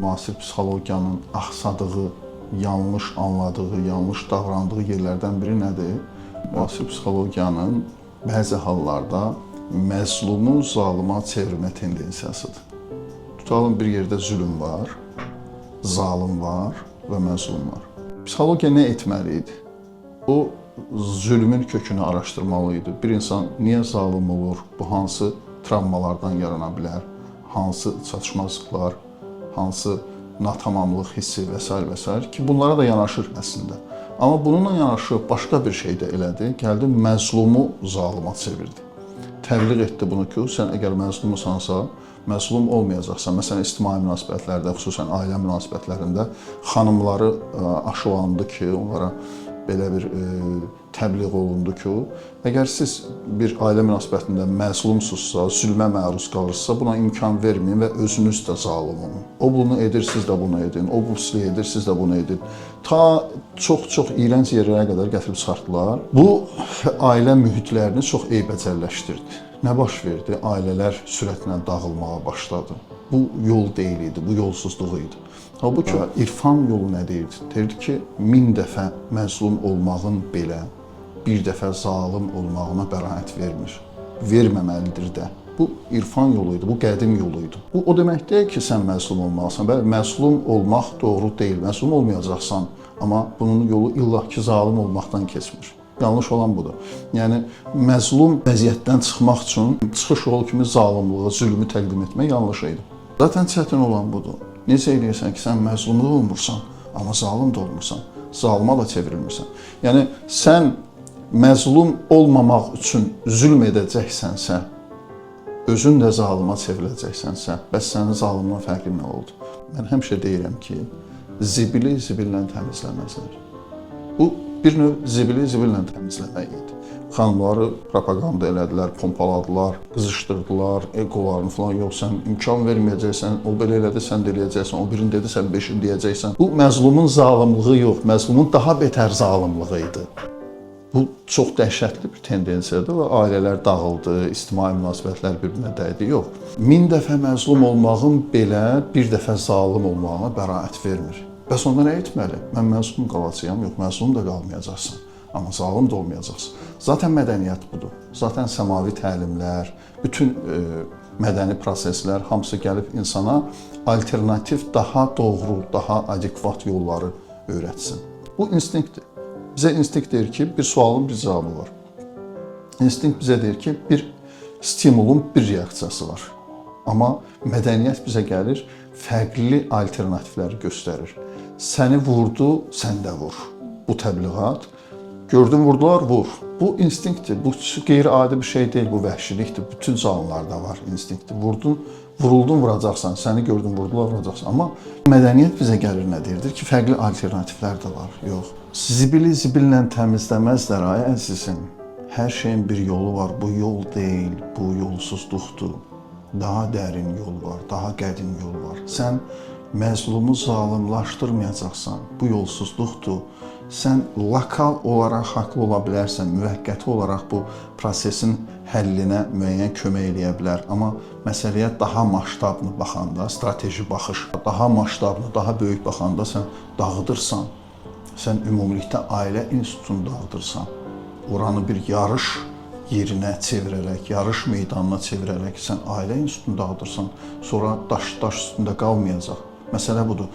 Müasir psixologiyanın axsadığı, yanlış anladığı, yanlış davrandığı yerlərdən biri nədir? Müasir psixologiyanın bəzi hallarda məzlumu zalıma çevirmə tendensiyasıdır. Tutalım, bir yerdə zülm var, zalım var və məzlum var. Psixologiya nə etməli idi? O zülmün kökünü araşdırmalı idi. Bir insan niyə zalım olur? Bu hansı travmalardan yarana bilər? Hansı çatışmazlıqlar, hansı natamamlıq hissi və sair və sair ki, bunlara da yanaşır əslində. Amma bununla yanaşı başqa bir şey də elədi. Gəldi məzlumu zalıma çevirdi. Təbliğ etdi bunu ki, sən əgər məzlumsansa, məzlum olmayacaqsan. Məsələn, ictimai münasibətlərdə, xüsusən ailə münasibətlərində xanımları aşılandı ki, onlara belə bir təbliğ olundu ki, əgər siz bir ailə münasibətində məzlumsunuzsa, zülmə məruz qalırsınızsa, buna imkan verməyin və özünüz də zalım olun. O bunu edir, siz də bunu edin. O bu pisliyi edir, siz də bunu edin. Ta çox-çox iyrənc yerlərə qədər gətirib çıxartdılar. Bu ailə mühitlərini çox eybəcərləşdirdi. Nə baş verdi? Ailələr sürətlə dağılmağa başladı. Bu yol deyil idi, bu yolsuzluq idi. Halbuki irfan yolu nə deyirdi? Deyirdi ki, 1000 dəfə məzlum olmağın belə bir dəfə zalım olmağına bəraət vermir. Verməməlidir də. Bu irfan yolu idi, bu qədim yolu idi. Bu o demək deyil ki, sən məzlum olmalısan. Bəli, məzlum olmaq doğru deyil. Məzlum olmayacaqsan, amma bunun yolu illah ki zalım olmaqdan keçmir. Yanlış olan budur. Yəni məzlum vəziyyətdən çıxmaq üçün çıxış yolu kimi zalımlığı, zülmü təqdim etmək yanlış idi. Zaten çətin olan budur. Necə eləyirsən ki, sən məzlum da olmursan, amma zalım da olmursan. Zalıma da çevrilmirsən. Yəni sən məzlum olmamaq üçün zülm edəcəksənsə, özün də zalıma çevriləcəksənsə, bəs sənin zalımdan fərqin nə oldu? Mən həmişə deyirəm ki, zibili zibillə təmizləməzlər. Bu bir növ zibili zibillə təmizləmək idi. Xanımları propaganda elədilər, pompaladılar, qızışdırdılar, egolarını falan. Yox, sən imkan verməyəcəksən, o belə elədi, sən də eləyəcəksən, o birini dedi, sən beşini deyəcəksən. Bu məzlumun zalımlığı yox, məzlumun daha betər zalımlığı idi. Bu çox dəhşətli bir tendensiyadır və ailələr dağıldı, ictimai münasibətlər bir-birinə dəydi. Yox. 1000 dəfə məzlum olmağın belə bir dəfə zalım olmağına bəraət vermir. Bəs onda nə etməli? Mən məzlum qalacağam? Yox, məzlum da qalmayacaqsan. Amma zalım da olmayacaqsan. Zaten mədəniyyət budur. Zaten səmavi təlimlər, bütün mədəni proseslər hamısı gəlib insana alternativ, daha doğru, daha adekvat yolları öyrətsin. Bu instinktdir. Bizə instinkt deyir ki, bir sualın bir cavabı var. İnstinkt bizə deyir ki, bir stimulun bir reaksiyası var. Amma mədəniyyət bizə gəlir, fərqli alternativləri göstərir. Səni vurdu, sən də vur. Bu təbliğat. Gördün vurdular, vur. Bu instinktdir. Bu qeyri-adi bir şey deyil, bu vəhşilikdir. Bütün canlılarda var instinktdir. Vurdun, vuruldun, vuracaqsan. Səni gördün, vurdular, vuracaqsan. Amma mədəniyyət bizə gəlir nə deyirdir ki, fərqli alternativlər də var. Yox. Zibili zibillə təmizləməzlər, ay əzizim. Hər şeyin bir yolu var. Bu yol deyil, bu yolsuzluqdur. Daha dərin yol var, daha qədim yol var. Sən məzlumu zalımlaşdırmayacaqsan. Bu yolsuzluqdur. Sən lokal olaraq haqlı ola bilərsən, müvəqqəti olaraq bu prosesin həllinə müəyyən kömək eləyə bilər. Amma məsələyə daha masштабlı baxanda, strateji baxış, daha masштабlı, daha böyük baxanda sən dağıdırsan. Sən ümumilikdə ailə institutunu dağıdırsan. Oranı bir yarış yerinə çevirərək, yarış meydanına çevirərək sən ailə institutunu dağıdırsan. Sonra daş daş üstündə qalmayacaq. Məsələ budur.